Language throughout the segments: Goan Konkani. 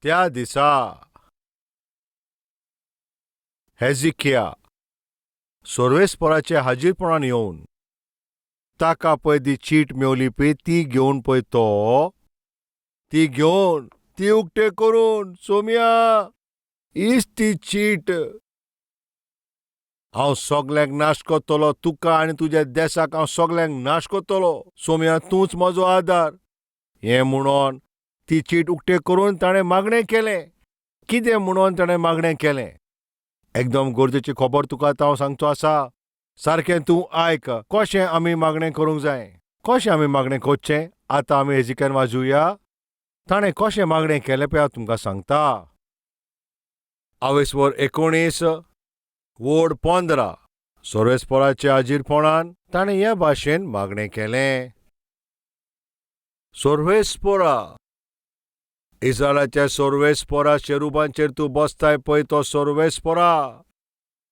त्या दिसा हेजिकिया सोर्वेस्पोराचे हाजीरपणान येवन ताका पळय ती चीट मेवली पळय ती घेवन पळय तो ती घेवन ती उक्ते करून सोम्या हीच ती चीट हांव सगल्यांक नाश करतलो तुका आनी तुज्या देसाक हांव सगल्यांक नाश करतलो सोम्या तूंच म्हजो आदार हें म्हणून ती चीट उक्ते करून ताणें मागणें केलें कितें म्हणून ताणें मागणें केलें एकदम गरजेची खबर तुका आतां हांव सांगचो आसा सारकें तूं आयक कशें आमी मागणें करूंक जाय कशें आमी मागणें करचें आतां आमी हेजिक्यान वाजोवया ताणें कशें मागणें केलें पळय हांव तुमकां सांगता आवेसवर 19 वोड 15 सोर्वेस्पोराच्या आजीरपणान ताणें हे भाशेन मागणें केलें सोर्वेस्पोरा इस्रायलाच्या सोर्वेस्पोरा शेरुबांचेर तूं बसताय पळय तो सोर्वेस्पोरा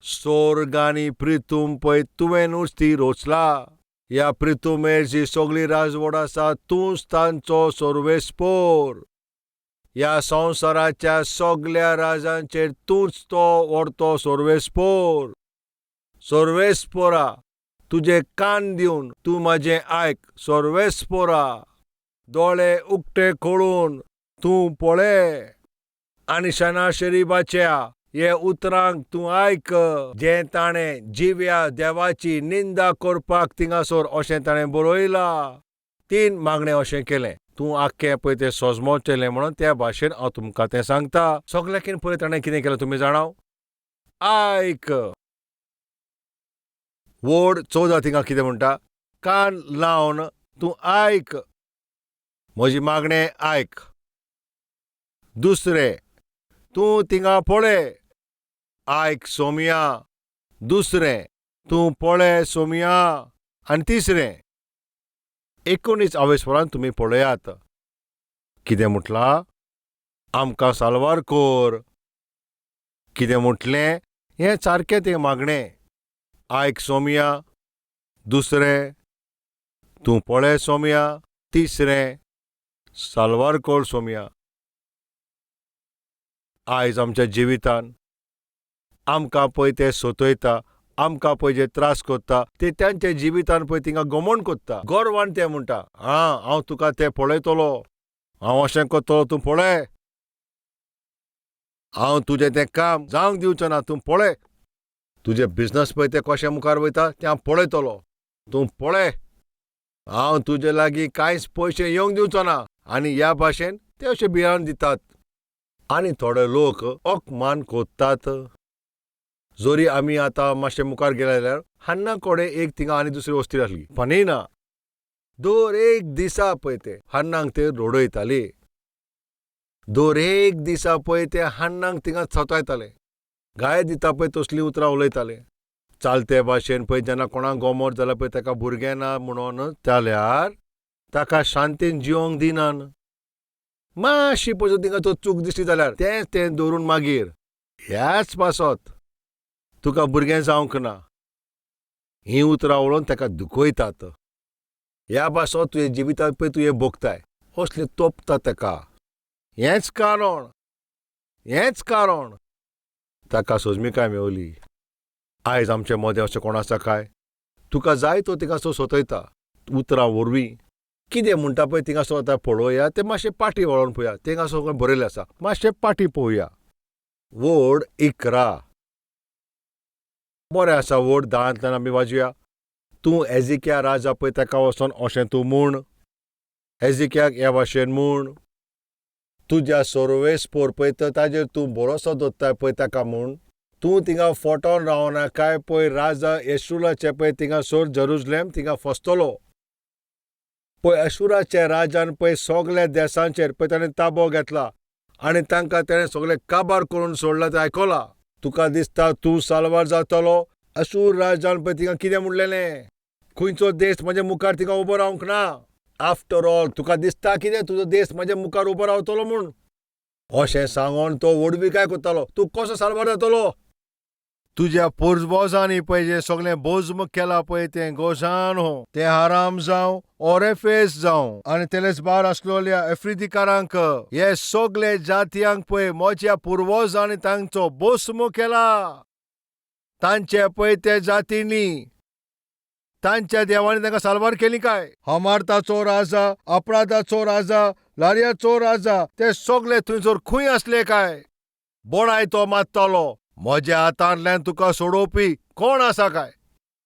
सोर्ग आनी प्रितूम पळय तुवेंनूच ती रोचला ह्या प्रितुमेर जी सगळी राजवड आसा तूंच तांचो सोर्वेस्पोर ह्या संवसाराच्या सगल्या राजांचेर तूंच तो व्हरतो सोर्वेस्पोर सोर्वेस्पोरा तुजे कान दिवन तूं म्हाजें आयक सोर्वेस्पोरा दोळे उक्ते करून तूं पळय आनी शनाशरीबाच्या हे उतरांक तूं आयक जें ताणें जिव्या देवाची निंदा करपाक थिंगासर अशें ताणें बरयलां तीन मागणें अशें केलें तूं आख्खें पळय तें सोजमोचेलें म्हणून त्या भाशेन हांव तुमकां तें सांगता सगल्याकीन पळय ताणें कितें केलें तुमी जाणाव आयक वोड 14 थिंगा कितें म्हणटा कान लावन तूं आयक म्हजी मागणें आयक दुसरें तूं थिंगा पळय आयक सोमया दुसरें तूं पळय सोमया आनी तिसरें 19 आवेसपरान तुमी पळयात कितें म्हटलां आमकां साल्वार कर कितें म्हटलें हें सारकें तें मागणें आयक सोमया दुसरें तूं पळय सोमया तिसरें साल्वार कर सोमया आयज आमच्या जिवितान आमकां पळय ते सोतयता आमकां पळय जे त्रास करता ते तांच्या जिवितान पळय थिंगा गमण करता गर्वान ते म्हणटा आं हांव तुका ते पळयतलो हांव अशें करतलो तूं पळय हांव तुजें तें काम जावंक दिवचो ना तूं पळय तुजें बिजनस पळय तें कशें मुखार वयता तें हांव पळयतलो तूं पळय हांव तुजे लागीं कांयच पयशे येवंक दिवचो ना आनी ह्या भाशेन ते अशे भिरांत दितात आनी थोडे लोक अपमान कोत्तात जरी आमी आतां मातशे मुखार गेले जाल्यार हान्ना कडेन एक थिंगा आनी दुसरी वस्ती आसली पनीना दर एक दिसा पळय ते हान्नाक ते रडयताली दर एक दिसा पळय ते हान्नाक थिंगा सतायताले गाय दिता पळय तसलीं उतरां उलयताले चालते भाशेन पळय जेन्ना कोणाक गोमोर जाल्यार पळय ताका भुरगें ना म्हणून जाल्यार ताका शांतीन जिवंक दिनान मातशी पळय थिंगा तो चूक दिसली जाल्यार तेंच तें दवरून मागीर ह्याच पासत तुका भुरगें जावंक ना हीं उतरां उलोवन ताका दुखयतात ह्या पासत तुजें जिवितांत पळय तूं हें भोगताय असलें तोपता ताका हेंच कारण हेंच कारण ताका सोजमिकाय मेवली आयज आमचे मदें अशें कोण आसा काय तुका जाय तो तिका सो सोतयता उतरां वरवीं कितें म्हणटा पळय थिंगा सो आतां पळोवया तें मातशें पाटी वळोवन पळोवया थिंगा सगळें बरयलें आसा मातशें पाटी पळोवया वोड 11 बरें आसा वोड 10 आमी वाजोवया तूं एजिक्या राजा पळय ताका वचोन अशें तूं म्हूण एजिक्याक ह्या भाशेन म्हूण तुज्या सोर्वेस्पोर पळय तर ताजेर तूं भरोसो दवरताय पळय ताका म्हूण तूं थिंगा फोटोन रावना काय पळय राजा येशुलाचे पळय थिंगासर जेरुजलेम थिंगा फसतलो पळय अशुराच्या राजान पळय सगल्या देसांचेर पळय ताणें ताबो घेतला आनी तांकां ताणें सगळें काबार करून सोडला तें आयकलां तुका दिसता तूं साल्वार जातलो अशूर राजान पळय थिंगा कितें म्हणलेलें खंयचो देश म्हज्या मुखार थिंगा उबो रावंक ना आफ्टर ऑल तुका दिसता कितें तुजो देश म्हज्या मुखार उबो रावतलो म्हूण अशें सांगोन तो व्हडविकाय करतालो तूं कसो साल्वार जातलो तुज्या पुर्वजांनी पळय जें सगळें बोजम केलां पळय तें गोजान हो, तें हाराम जावं ओरेफेस जावं आनी तेलेच बार आसलोल्या एफ्रिदिकारांक, हे सगळे जातीयांक पळय म्हज्या पुर्वजांनी तांचो बोस्म केला. तांचे पळय ते जातींनी तांच्या देवांनी तांकां साल्वार केली काय? हमार्ताचो राजा, अपराधाचो राजा, लारयाचो राजा, ते सगळे थंयसर खंय आसले काय? बोडाय तो मारतलो. म्हज्या हातांतल्यान तुका सोडोवपी कोण आसा काय?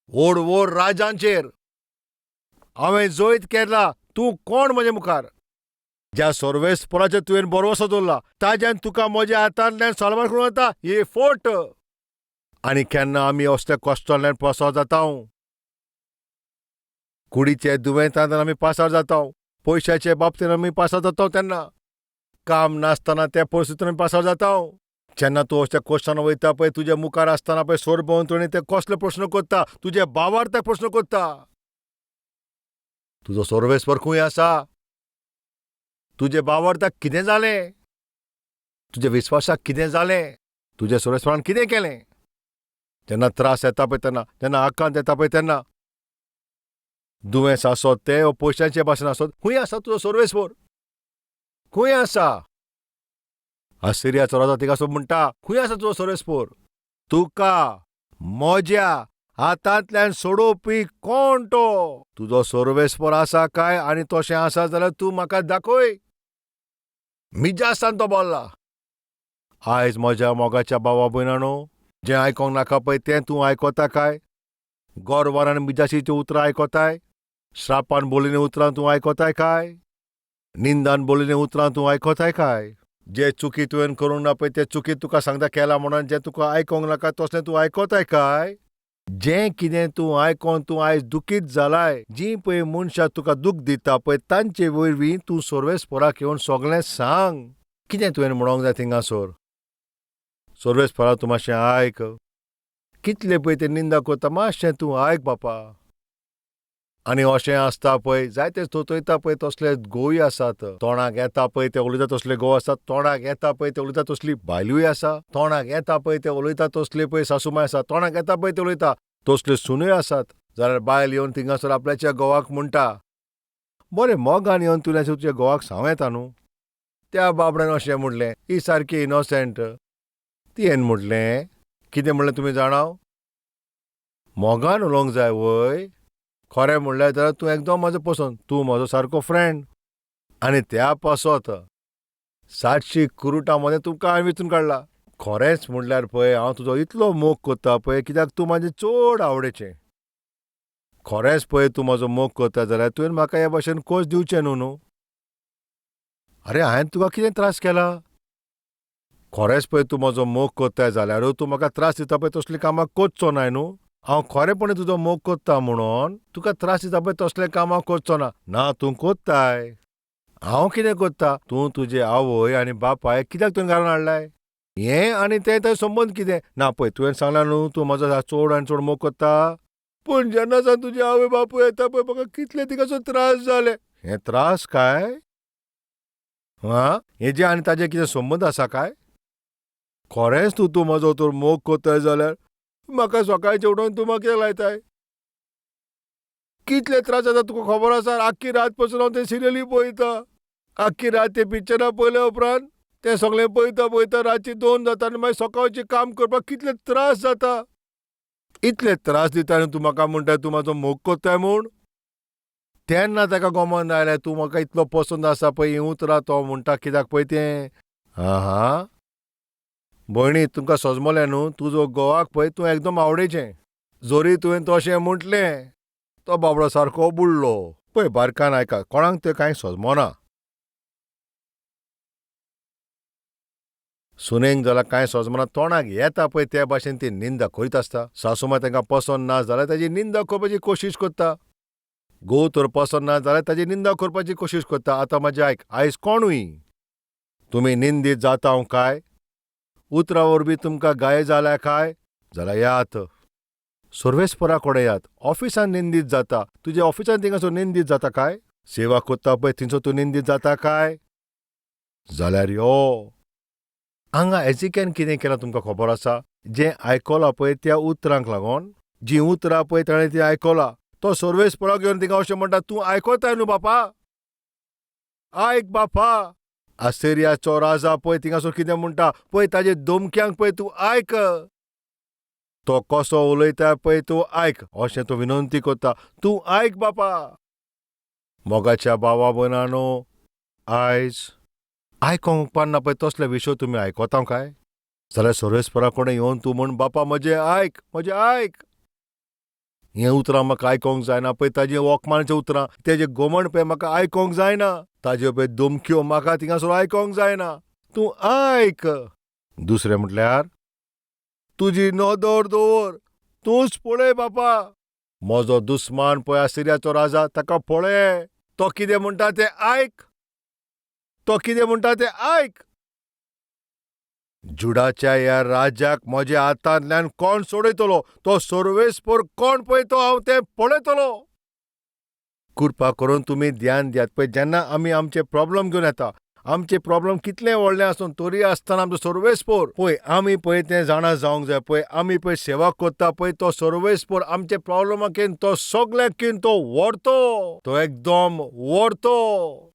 व्हड व्हड राजांचेर हांवें जैत केला, तूं कोण म्हजे मुखार? ज्या सर्वेस्पराचेर तुवें भरवंसो दवरला ताज्यान तुका म्हज्या हातांतल्यान साल्वार करूं येता ही फोट. आनी केन्ना आमी असल्या कश्टांतल्यान पासार जाता, कुडीचे दुयेंतांतल्यान आमी पासार जाता, पयशाचे बाबतीन आमी पासार जाता, तेन्ना काम नासतना त्या परिस्थितीन आमी पासार जाता. जेन्ना तूं असल्या कश्टान वयता पळय, तुज्या मुखार आसतना पळय सरभोंवतणी ते कसले प्रस्न करता, तुजे भावार्थाक प्रस्न करता, तुजो सर्वेस्पर खंय आसा? तुजे भावार्थाक कितें जालें? तुज्या विस्वासाक कितें जालें? तुज्या सर्वेस्परान कितें केलें? जेन्ना त्रास येता पळय तेन्ना, जेन्ना आकांत येता पळय तेन्ना, दुयेंस आसत तें वो पयशांचे भाशेन आसत, खंय आसा तुजो सर्वेस्पर? खंय आसा? असिरियाचो राजा थिंगासर म्हणटा, खंय आसा तुजो सर्वेस्पर? तुका म्हज्या हातांतल्यान सोडोवपी कोण तो? तुजो सर्वेस्पर आसा काय? आनी तशें आसा जाल्यार तूं म्हाका दाखय. मिजासान तो बोल्ला. आयज म्हज्या मोगाच्या भावा भयणानो, जें आयकोंक नाका पळय तें तूं आयकता काय? गोरवान आनी मिजासीचीं उतरां आयकताय? श्रापान बोलिल्लीं उतरां तूं आयकताय काय? निंदान बोलिल्लीं उतरां तूं आयकताय काय? जे चुकी तुवें करूंक ना पळय ते चुकी तुका सांगता केला म्हणून जें तुका आयकोंक नाका तसलें तूं आयकताय काय? जें कितें तूं आयकोन तूं आयज दुखीत जालाय, जीं पळय मनशां तुका दूख दिता पळय तांचे वरवीं तूं सर्वेस्पराक येवन सगळें सांग. कितें तुवें म्हणोंक जाय थिंगासर? सर्वेस्परा तूं मातशें आयक. कितले पळय ते निंदा करता, मातशें तूं आयक बापा. आनी अशें आसता पळय, जायते थोथोयता पळय तसले गोय आसात. तोंडाक येता पळय ते उलयता तसले घोव आसात, तोंडाक येता पळय ते उलयता तसली बायलूय आसा, तोंडाक येता पळय ते उलयता तसले पळय सासूमाय आसा, तोंडाक येता पळय ते उलयता तसल्यो सुनूय आसात. जाल्यार बायल येवन थिंगासर आपल्याच्या घोवाक म्हणटा, बरें मोगान येवन तुवें तुज्या घोवाक सांगू येता न्हू. त्या बाबड्यान अशें म्हणलें, ही सारकी इनोसंट. तियेन म्हणलें, कितें म्हणलें तुमी जाणा? मोगान उलोवंक जाय वय? खरें म्हणल्यार जाल्यार तूं एकदम म्हजो पसंत, तूं म्हजो सारको फ्रेंड. आनी त्या पासत 700 कुरुटां मदें तुका हांवें वेंचून काडला. खरेंच म्हणल्यार पळय हांव तुजो इतलो मोग करता पळय, कित्याक तूं म्हाजें चड आवडेचें. खरेंच पळय तूं म्हजो मोग करता जाल्यार तुवें म्हाका ह्या भाशेन खोस दिवचें न्हू न्हू. आरे हांवें तुका कितें त्रास केला? खरेंच पळय तूं म्हजो मोग करताय जाल्यारूय तूं म्हाका त्रास दिता पळय तसलीं कामां करचो नाय न्हू. हांव खरेंपणी तुजो मोग करता म्हणून तुका त्रास दिता पळय तसलें कामां करचो ना. ना तूं करताय. हांव कितें करता? तूं तुजे आवय आनी बापायक कित्याक तुवें घालून हाडलाय? हें आनी तें तें संबंद कितें? ना पळय तुवें सांगलां न्हू तूं म्हजो चड आनी चड मोग करता. पूण जेन्ना सावन तुजी आवय बापूय येता पळय म्हाका कितले थिंगासर त्रास जाले. हे त्रास काय? आं, हेजे आनी ताजे कितें संबंद आसा काय? खरेंच तूं तूं म्हजो तर मोग करताय जाल्यार म्हाका सकाळचें उठोवन तूं म्हाका कित्याक लायताय? कितले त्रास जाता तुका खबर आसा? आख्खी रात पसून हांव ते सिरियली पळयता. आख्खी रात ते पिक्चरां पळयल्या उपरांत तें सगळें पळयता पळयता रातची 2 जाता आनी मागीर सकाळचें काम करपाक कितले त्रास जाता. इतले त्रास दिता आनी तूं म्हाका म्हणटा तूं म्हाजो मोग करताय म्हूण? तेन्ना ताका गमन आयलें तूं म्हाका इतलो पसंत आसा पळय हीं उतरां तो म्हणटा कित्याक पळय तें. आहा भयणी तुमकां सजमलें न्हू, तुजो घोवाक पळय तूं एकदम आवडेचें. जरी तुवें तशें म्हटलें तो बाबडो सारको बुडलो. पळय बारकान आयका, कोणाक तें कांय सजमना. सुनेक जाल्यार कांय सजमना, तोंडाक येता पळय ते भाशेन ती निंदा करीत आसता. सासूमाय तांकां पसंत ना जाल्यार ताजी निंदा करपाची कोशिश करता. घोव तर पसंत ना जाल्यार ताजी निंदा करपाची कोशिश करता. आतां म्हाजें आयक, आयज कोणूय तुमी निंदीत जाता काय? उतरां वरवीं तुमकां गाय जाल्या काय? जाल्यार यात सर्वेस्परा कडेन यात. ऑफिसान निंदीत जाता, तुज्या ऑफिसान थिंगासर निंदीत जाता काय? सेवा करता पळय थिंगसर तूं निंदीत जाता काय? जाल्यार यो. हांगा एजिक्यान कितें केलां तुमकां खबर आसा? जें आयकलां पळय त्या उतरांक लागून, जीं उतरां पळय ताणें तीं आयकलां, तो सर्वेस्पराक येवन तिंगा अशें म्हणटा, तूं आयकताय न्हू बापा, आयक बापा. आसिरियाचो राजा पळय थिंगासर कितें म्हणटा पळय, ताजे धमक्यांक पळय तूं आयक, तो कसो उलयता पळय तूं आयक, अशें तो विनंती करता, तूं आयक बापा. मोगाच्या भावा भयणांनो, आयज आयकोंक पान्ना पळय तसले विशय तुमी आयकता काय जाल्यार सर्वेस्परा कडेन येवन तूं म्हण, बापा म्हजें आयक, म्हजें आयक, हें उतरां म्हाका आयकोंक जायना पळय, ताजें वखमानाचीं उतरां, तेजें गोमण पळय म्हाका आयकोंक जायना, ताज्यो पळय धमक्यो म्हाका थिंगासर आयकोंक जायना, तूं आयक. दुसरें म्हटल्यार तुजी नदर दवर, तूंच पळय बापा, म्हजो दुस्मान पळय आसिरियाचो राजा, ताका पळय, तो कितें म्हणटा तें आयक, तो कितें म्हणटा तें आयक. जुडाच्या ह्या राजाक म्हज्या हातांतल्यान कोण सोडयतलो, तो सर्वेस्पर कोण पळय तो हांव तें पळयतलो. कृपा करून तुमी ध्यान दियात पळय, जेन्ना आमी आमचे प्रॉब्लम घेवन येता, आमचे प्रॉब्लम कितले व्हडले आसूं तरी आसतना आमचो सर्वेस्पर पळय आमी पळय तें जाणा जावंक जाय पळय, आमी पळय सेवा करता पळय तो सर्वेस्पर आमचे प्रॉब्लमाक तो सगळ्याक तो व्हरतो, तो एकदम व्हरतो.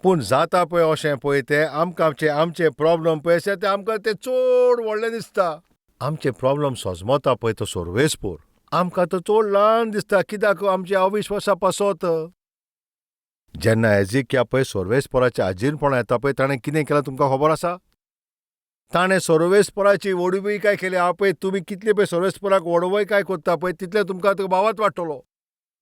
पूण जाता पळय अशें पळय तें आमकां आमचे आमचे प्रॉब्लम पळय आसा ते आमकां तें चड व्हडलें दिसता. आमचे प्रॉब्लम सजमता पळय तो सर्वेस्पर आमकां तो चड ल्हान दिसता, कित्याक आमच्या अविश्वासा पासत. जेन्ना एजिक्या पळय सर्वेस्पराच्या हाजीरपणा येता पळय, ताणें कितें केलां तुमकां खबर आसा? ताणें सर्वेस्पराची व्हडवीकाय केली. हांव पळय तुमी कितले पळय सर्वेस्पराक व्हडवीकाय करता पळय तितले तुमकां तो भावात वाडटलो.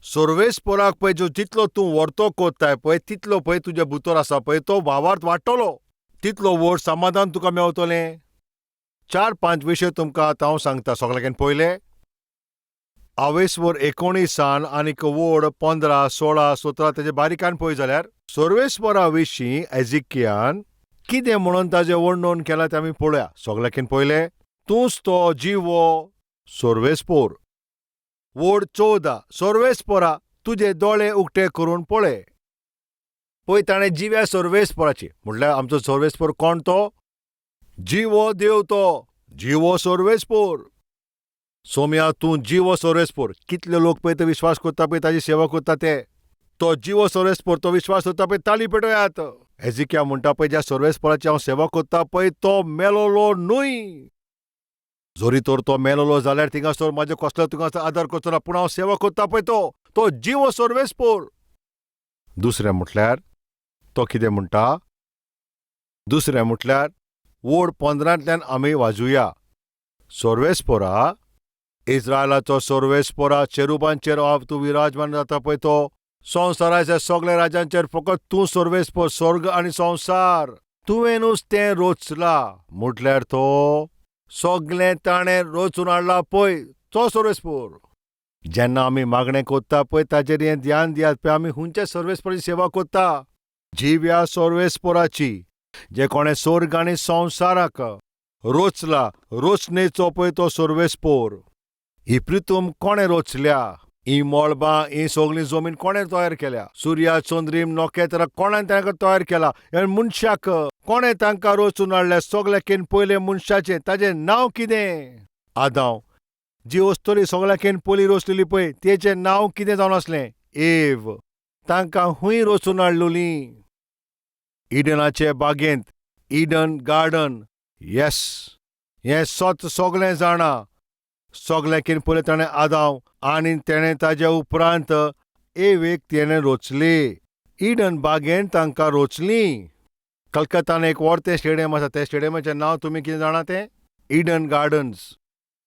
सर्वेस्पराक पळय जो जितलो तूं व्हरतो कोत्ताय पळय तितलो पळय तुज्या भितर आसा पळय तो भावार्थ वाडटलो, तितलो व्हड समाधान तुका मेवतलें. 4-5 विशय तुमकां आतां हांव सांगता. सगळ्यान पयले आवेस्वर 19 आनीक वड 15, 16, 17 तेजे बारीकान पळय जाल्यार सर्वेस्परा विशीं एजिकियान कितें म्हणून ताजें वर्णन केलां तें आमी पळोवया. सगळ्यान पयले तूंच तो जिवो सर्वेस्पोर. वड 14 सर्वेस्परा तुजे दोळे उक्ते करून पळय. पळय ताणें जिव्या सर्वेस्पराची, म्हटल्यार आमचो सर्वेस्पोर कोण तो? जिवो देव, तो जिवो सर्वेस्पोर. सोम्या तूं जिवो सर्वेस्पोर. कितले लोक पळय ते विश्वास करता पळय ताजी सेवा करता ते, तो जिवो सर्वेस्पोर, तो विश्वास करता पळय ताली पेटोयात. एजिक्या म्हणटा पळय ज्या सर्वेस्पोराची हांव सेवा करता पळय तो मेलोलो न्हय, जरी तर तो मेलोलो जाल्यार थिंगासर म्हाजे कसलो तुका आदार करचो ना, पूण हांव सेवा करता पळय तो तो जिवो सर्वेस्पोर. दुसरें म्हटल्यार तो कितें म्हणटा? दुसरें म्हटल्यार वड 15 आमी वाजुया. सर्वेस्पोरा, इस्रायलाचो सर्वेस्पोरा, चेरुबांचेर तूं विराजमान जाता पळय तो, संवसाराच्या सगळ्या राजांचेर फकत तूं सर्वेस्पोर, स्वर्ग आनी संवसार तुवेंनूच तें रोचला. म्हटल्यार तो सगळें ताणें रचून हाडला पळय तो सर्वेस्पोर. जेन्ना आमी मागणें करता पळय ताजेर हें ध्यान दियात पळय, आमी खंयच्या सर्वेस्पोराची सेवा करता? जिव्या सर्वेस्पोराची, जे कोणें स्वर्ग आनी संवसाराक रोचला, रोचणेचो पळय तो सर्वेस्पोर. ही प्रितूम कोणें रोचल्या? ही मळबां, ही सगळी जमीन कोणें तयार केल्या? सुर्या, चंद्रीम, नखेत्रां कोणें तांकां तयार केला? ह्या मनशाक कोणें तांकां रचून हाडल्या? सगळ्याकीन पयलें मनशाचें ताजें नांव कितें? आदांव. जी वस्तुरी सगळ्याकीन पयलीं रचलेली पळय तेचें नांव कितें जावन आसलें? एव. तांकां खूंय रचून हाडलेली? इडनाचे बागेंत, इडन गार्डन. येस, हें सत सगळें जाणा. सगळ्याकीन पयलें ताणें आदांव आनी तेणें ताज्या उपरांत एवेक तेणें रोचली. इडन बागेंत तांकां रोचली. कलकत्तान एक व्हडलें स्टेडियम आसा, त्या स्टेडियमाचें नांव तुमी कितें जाणा तें? Eden gardens.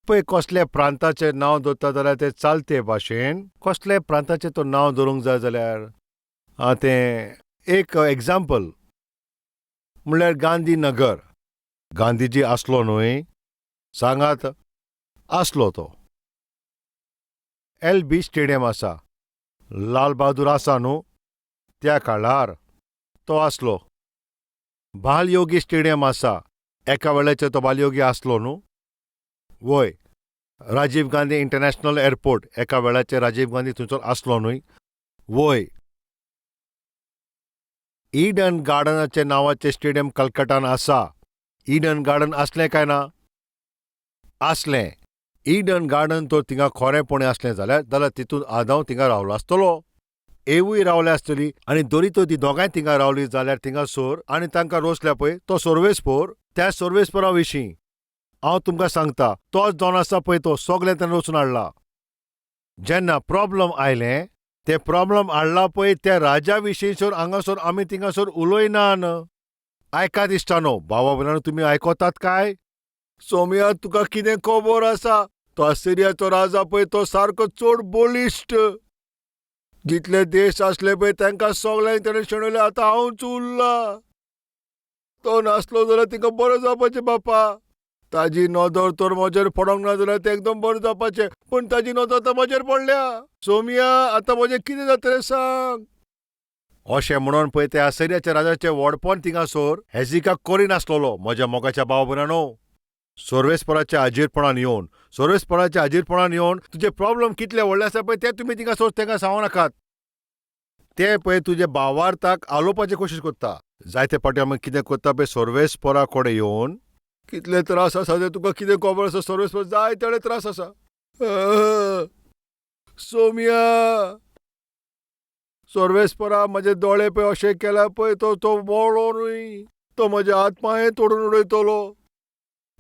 पळय कसल्या प्रांताचें नांव दवरता जाल्यार तें चालते भाशेन कसल्या प्रांताचें तो नांव दवरूंक जाय जाल्यार तें एक एग्जाम्पल म्हणल्यार गांधीनगर. गांधीजी आसलो न्हय, सांगात आसलो तो. एल बी स्टेडियम आसा, लाल बहादूर आसा न्हू, त्या काळार तो आसलो. बालयोगी स्टेडियम आसा, एका वेळाचेर तो बालयोगी आसलो न्हू. वय, राजीव गांधी इंटरनॅशनल एअरपोर्ट, एका वेळाचेर राजीव गांधी थंयसर आसलो न्हय. वय, इडन गार्डनाचे नांवाचें स्टेडियम कलकटान आसा. इडन गार्डन आसलें काय ना? आसलें. इडन गार्डन तर थिंगा खोरेंपणी आसलें जाल्यार जाल्यार तितून आदांव थिंगा रावलो आसतलो, एवूय रावल्या आसतली. आनी दोरी तर ती दोगांय थिंगा रावली जाल्यार थिंगासर आनी तांकां रोसल्या पळय तो सर्वेस्पोर, त्या सर्वेस्पोरा विशीं हांव तुमकां सांगता, तोच जावन आसा पळय तो सगळें ताणें रचून हाडला. जेन्ना प्रॉब्लम आयलें, तें प्रॉब्लम हाडला पळय त्या राजा विशीं सर हांगासर आमी थिंगासर उलयनान. आयकात इश्टानो, भावा भयणानो, तुमी आयकतात काय? सोमया, तुका कितें खबर आसा, तो असिरियाचो राजा पळय तो सारको चड बळिश्ट. जितले देश आसले पळय तांकां सगळ्यांक ताणें शेणयले. आतां हांवच उरला. तो नासलो जाल्यार तिका बरें जावपाचें बापा. ताजी नदर तर म्हजेर पडोंक ना जाल्यार तें एकदम बरें जावपाचें, पूण ताजी नदर आतां म्हजेर पडल्या. सोमया, आतां म्हजें कितें जातलें सांग? अशें म्हणून पळय त्या असरियाच्या राजाचें व्हडपण थिंगासर हेजिका करिनासलेलो. म्हज्या मोगाच्या भाव भयणानो, सर्वेस्पराच्या हाजीरपणान येवन, सर्वेस्पराच्या हाजीरपणान येवन तुजे प्रॉब्लम कितले व्हडले आसा पळय ते तुमी थिंगासर तांकां सांगू नाकात. ते पळय तुजे भावार्थाक आलोवपाची कोशिश करता. जायते फावटी आमी कितें करता पळय, सर्वेस्परा कडेन येवन कितले त्रास आसा ते तुका कितें खबर आसा? सर्वेस्पर जाय तेणे त्रास आसा. सोमया, सर्वेस्परा म्हजे दोळे पळय अशें केल्या पळय तो तो वळो न्हय, तो म्हजे हात पांय तोडून उडयतलो.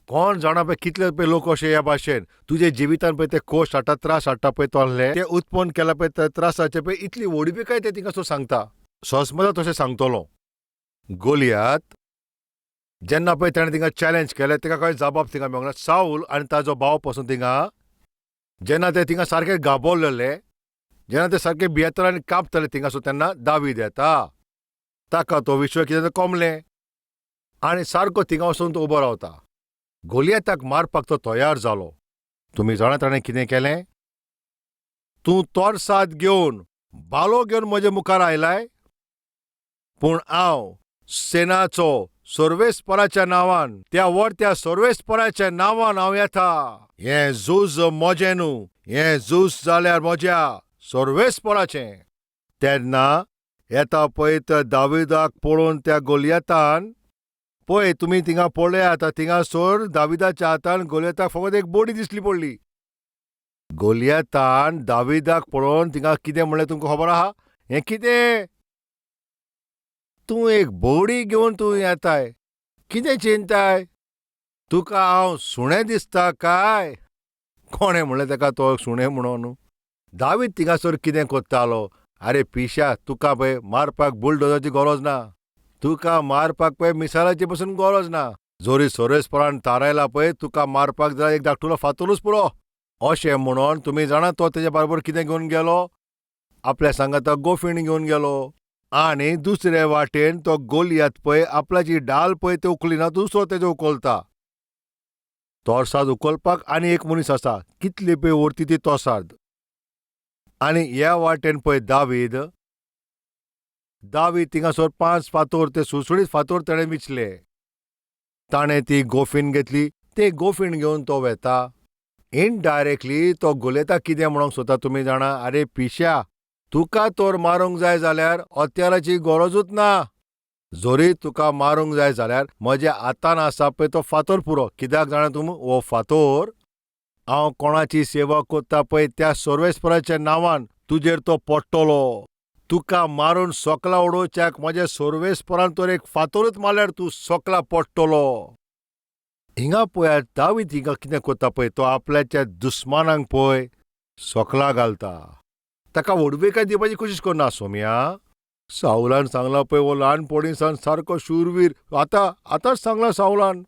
कोण जाणा पळय कितले पळय लोक अशे ह्या भाशेन तुजे जिवितान पळय ते कोश्ट हाडटा, त्रास हाडटा पळय. तोहले ते उत्पन्न केला पळय त्या त्रासाचे पळय इतली व्हडवीकाय ते थिंगासर सांगता. सस्मता तशें सांगतलो. गोलियात जेन्ना पळय ताणें थिंगा चॅलेंज केलें, ताका कांय जबाब थिंगा मेळोंक ना. सावल आनी ताजो भाव पसून थिंगा जेन्ना ते थिंगा सारके गाबोवलेले, जेन्ना ते सारके भियेताले आनी कांपताले थिंगासर, तेन्ना दावीद येता. ताका तो विश्व कितें कोमलें आनी सारको थिंगा वचून तो उबो रावता. गोलियताक मारपाक तो तयार जालो. तुमी जाणा ताणें कितें केलें? तूं तोरसाद घेवन, भालो घेवन म्हजे मुखार आयलाय, पूण हांव सेनाचो सर्वेस्पराच्या नांवान, त्या व्हड सर्वेस्पराच्या नांवान हांव येता. हें झूज म्हजें न्हू, हें झूज जाल्यार म्हज्या सर्वेस्पराचें. तेन्ना येता पळय त्या दाविदाक पळोवन त्या गोलियतान पळय, तुमी थिंगा पळयात, थिंगासर दाविदाच्या हातान गोलियताक फकत एक बोडी दिसली पडली. गोलियतान दाविदाक पळोवन थिंगा कितें म्हणलें तुमकां खबर आहा? हें कितें, तूं एक बोडी घेवन तूं येताय, कितें चिंताय? तुका हांव सुणें दिसता काय? कोणें म्हणलें ताका तो सुणें म्हणून? दावीद थिंगासर कितें करतालो? आरे पिश्या, तुका पळय मारपाक बुलडोजराची गरज ना, तुका मारपाक पळय मिसायलाची पसून गरज ना. जोरी सर्वेस्परान थारायला पळय तुका मारपाक जाल्यार एक धाकटुलो फातरूच पुरो. अशें म्हणून तुमी जाणा तो तेज्या बरोबर कितें घेवन गेलो? आपल्या सांगाता गोफीण घेवन गेलो. आनी दुसरे वाटेन तो गोलियात पळय आपल्याची डाल पळय ते उखलिना, दुसरो तेजो उखलता. तोरसाद उखलपाक आनी एक मनीस आसा, कितली पळय व्हरती ती तोरसाद. आनी ह्या वाटेन पळय दावीद, दावीद थिंगासर 5 फातोर, ते सुळसुळीत फातोर ताणें विचले. ताणें ती गोफीन घेतली, ते गोफीण घेवन तो वेता. इनडायरेक्टली तो गोलियताक कितें म्हणोंक सोदता तुमी जाणा? आरे पिश्या, तुका तर मारूंक जाय जाल्यार हत्याराची गरजूच ना. जरी तुका मारूंक जाय जाल्यार म्हज्या हातान आसा पळय तो फातोर पुरो. कित्याक जाणा तूं? हो फातोर हांव कोणाची सेवा करता पळय त्या सर्वेस्पराच्या नांवान तुजेर तो पडटलो. तुका मारून सोकला उडोवच्याक म्हज्या सर्वेस्परान तर एक फातोरूच मारल्यार तूं सोकला पडटलो. हिंगा पळयात दावीद हिंगा कितें करता पळय, तो आपल्याच्या दुस्मानांक पळय सोकला घालता. ताका व्हडविकाय दिवपाची कोशिश करना. सोमया, सावलान सांगलां पळय हो ल्हानपणी सावन सारको शूरवीर. आतां आतांच सांगलां सावलान.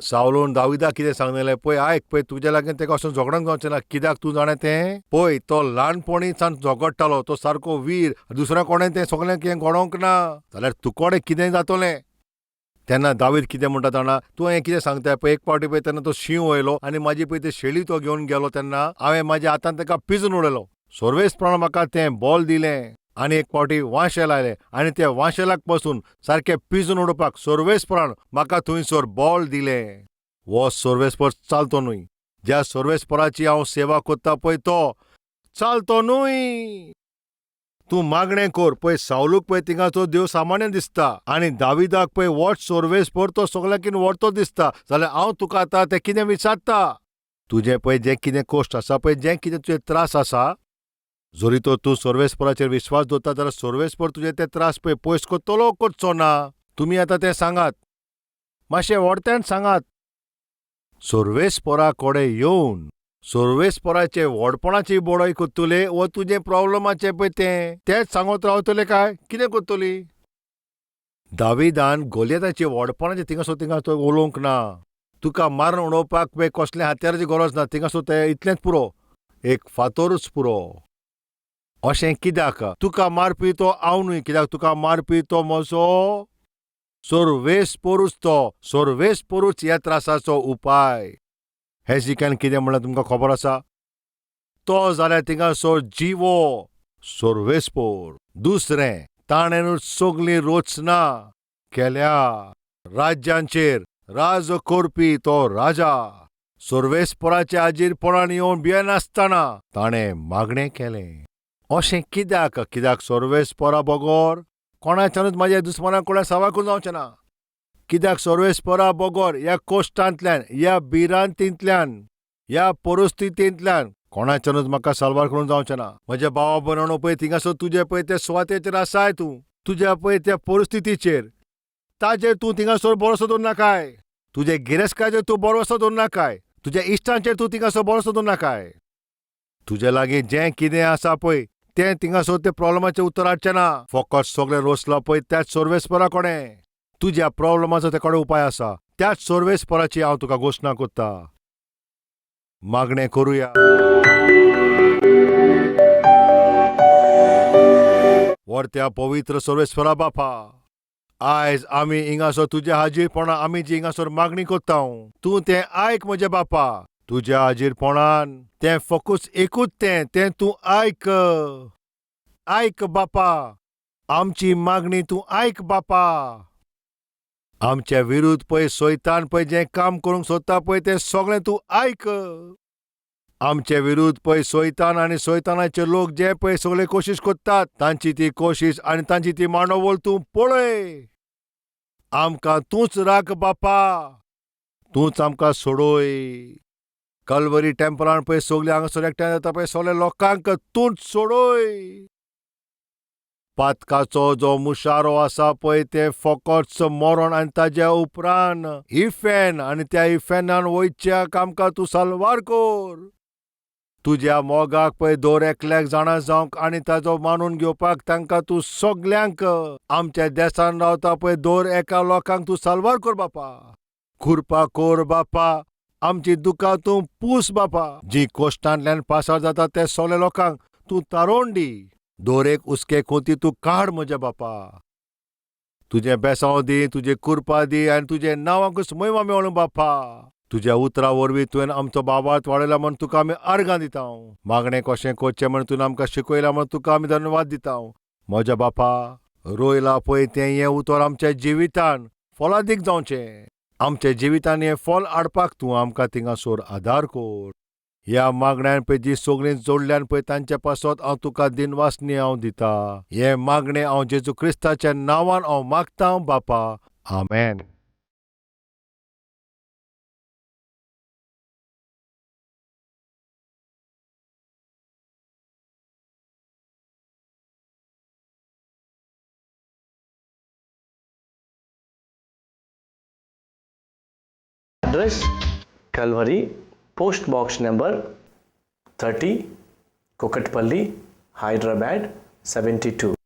सावलोन दाविदाक कितें सांगलेलें पळय, आयक पळय, तुज्या लागीं ताका वचून झगडोंक जावचें ना. कित्याक तूं जाणा तें? पळय तो ल्हानपणी सावन झगडटालो, तो सारको वीर, दुसऱ्या कोणें तें सगळें कितें घडोवंक ना जाल्यार तुकोडें कितें जातलें? तेन्ना दावीद कितें म्हणटा जाणा? तूं हें कितें सांगता पळय, एक फावटी पळय तेन्ना तो शींव येयलो आनी म्हाजी पळय ते शेळी तो घेवन गेलो, तेन्ना हांवें म्हाज्या हातान ताका पिजून उडयलो. सर्वेस्परान म्हाका तें बॉल दिलें आनी एक फावटी वांशेल आयलें आनी त्या वांशेलाक पसून सारकें पिजून उडोवपाक सर्वेस्परान म्हाका थंयसर बॉल दिलें. हो सर्वेस्पर चालतो न्हय, ज्या सर्वेस्पराची हांव सेवा करता पळय तो चालतो न्हय. तूं मागणें कोर. पळय सावलूक पळय थिंगाचो देव सामान्य दिसता आनी दाविदाक पळय वट सोर्वेसपोर तो सगळ्यांकीन व्हडतो दिसता. जाल्यार हांव तुका आतां तें कितें विचारता, तुजें पळय जें कितें कोश्ट आसा पळय, जें कितें तुजें त्रास आसा, जरी तर तूं सोर्वेसपोराचेर विश्वास दवरता जाल्यार सोर्वेसपोर तुजे ते त्रास पळय पयस करतलो करचो ना? तुमी आतां तें सांगात, मातशें व्हडत्यान सांगात. सोर्वेसपोरा कडेन येवन सोर्वेसपोराचे व्हडपणाची बडय करतले वो तुजें प्रॉब्लमाचें पळय तें तेंच सांगत रावतले काय कितें करतली? दाविदान गोलियताचे व्हडपणाचें थिंगासर थिंगा तो उलोवंक ना. तुका मारून उडोवपाक पळय कसलें हत्याराची गरज ना, थिंगासर तें इतलेंच पुरो, एक फातोरूच पुरो. अशें कित्याक? तुका मारपी तो हांव न्हय, कित्याक तुका मारपी तो म्हजो सोर्वेसपोरूच, तो सोर्वेसपोरूच ह्या त्रासाचो उपाय. हेजिक्यान कितें म्हणलें तुमकां खबर आसा? तो जाल्यार थिंगासर जिवो सोर्वेसपोर. दुसरें, ताणें सगळीं रचना केल्या, राज्यांचेर राज करपी तो राजा. सोर्वेसपोराच्या हाजीरपणान येवन भियेनासतना ताणें मागणें केलें. अशें कित्याक? कित्याक सोर्वेसपोरा बगर कोणाच्यानूच म्हाज्या दुस्माना कडल्यान सवाय करूंक जावचें ना. कित्याक सोर्वेसपोरा बगर ह्या कोश्टांतल्यान, ह्या भिरांतींतल्यान, ह्या परिस्थितींतल्यान कोणाच्यानूच म्हाका साल्वार करूंक जावचें ना. म्हज्या भावा भयणांनो पळय थिंगासर तुजे पळय ते सुवातेचेर आसाय तूं, तुज्या पळय त्या परिस्थितीचेर, ताजेर तूं थिंगासर भरोसो दवरनाकाय. तुजे गिरेस्काचेर तूं भरोसो दवरनाकाय, तुज्या इश्टांचेर तूं थिंगासर भरोसो दवरनाकाय. तुजे लागीं जें कितें आसा पळय तें थिंगासर ते प्रॉब्लमाचें उत्तर हाडचें ना. फकत सगळें रोसलां पळय त्याच सोर्वेसपोरा कडेन. तुज्या प्रॉब्लमाचो ते कडेन उपाय आसा, त्याच सोर्वेसपोराची हांव तुका घोशणा करता. मागणें करुया. व्हडत्या पवित्र सोर्वेस्वरा बापा, आयज आमी हिंगासर तुज्या हाजीरपणान आमी जी हिंगासर मागणी करता, तूं तें आयक म्हज्या बापा. तुज्या हाजीरपणान तें फकत एकूच तें तें तूं आयक, आयक बापा, आमची मागणी तूं आयक बापा. आमच्या विरुद्ध पळय सोयतान पळय जें काम करूंक सोदता पळय तें सगळें तूं आयक. आमचे विरुद्ध पळय सोयतान आनी सोयतानाचे लोक जे पळय सगळे कोशिश करतात तांची ती कोशिश आनी तांची ती मांडवळ तूं पळय. आमकां तूंच राख बापा, तूंच आमकां सोडय. कलवरी टेम्पलान पळय सगळे हांगासर एकठांय जाता पळय सगळे लोकांक तूंच सोडय. पातकाचो जो मुशारो आसा पळय तें फकत मरण आनी ताज्या उपरांत इफेन आनी त्या इफेनान वयच्याक आमकां तूं साल्वार कर. तुज्या मोगाक पळय दर एकल्याक जाणा जावंक आनी ताजो मानून घेवपाक तांकां तूं सगल्यांक आमच्या देसान रावता पळय दर एका लोकांक तूं साल्वार कर बापा. कृपा कर बापा, आमची दुकां तूं पूस बापा. जी कोश्टांतल्यान पासार जाता ते सगल्या लोकांक तूं तारोवन दी. दर एक हुस्के कोती तूं काड म्हज्या बापा. तुजें बेसांव दी, तुजें कृपा दी आनी तुजें नांवाकूच महिमा मेळूं बापा. तुज्या उतरा वरवीं तुवें आमचो बाबात वाडयला म्हूण तुका आमी अर्गां दिता. मागणें कशें करचें म्हूण तुवें आमकां शिकयलां म्हूण तुका आमी धन्यवाद दिता. म्हज्या बापा, रोयला पळय तें हें उतर आमच्या जिवितान फलादीक जावचें. आमच्या जिवितान हें फल हाडपाक तूं आमकां थिंगासर आदार कर. ह्या मागण्यान पळय जी सगळीं जोडल्यान पळय तांचे पासत हांव तुका दिनवासनी हांव दिता. हें मागणें हांव जेजू क्रिस्ताच्या नांवान हांव मागतां बापा, आमेन. Address Calvary, Post Box number 30, Kukatpally, Hyderabad 72.